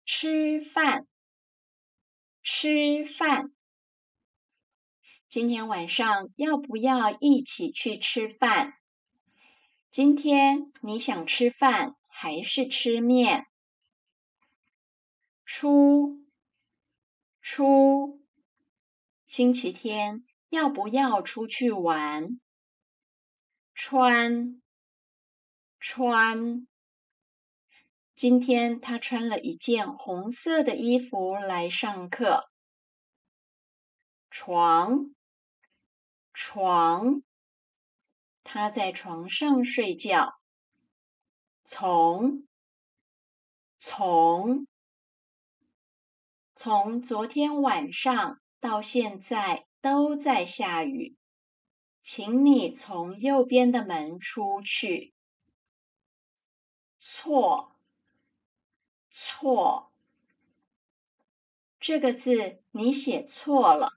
吃飯，吃飯。今天晚上要不要一起去吃飯？今天你想吃飯還是吃麵？出，出。星期天要不要出去玩？穿，穿。今天他穿了一件紅色的衣服來上課。床，床。他在床上睡覺。從，從。從昨天晚上到現在都在下雨，請你從右邊的門出去。錯，錯。這個字你寫錯了。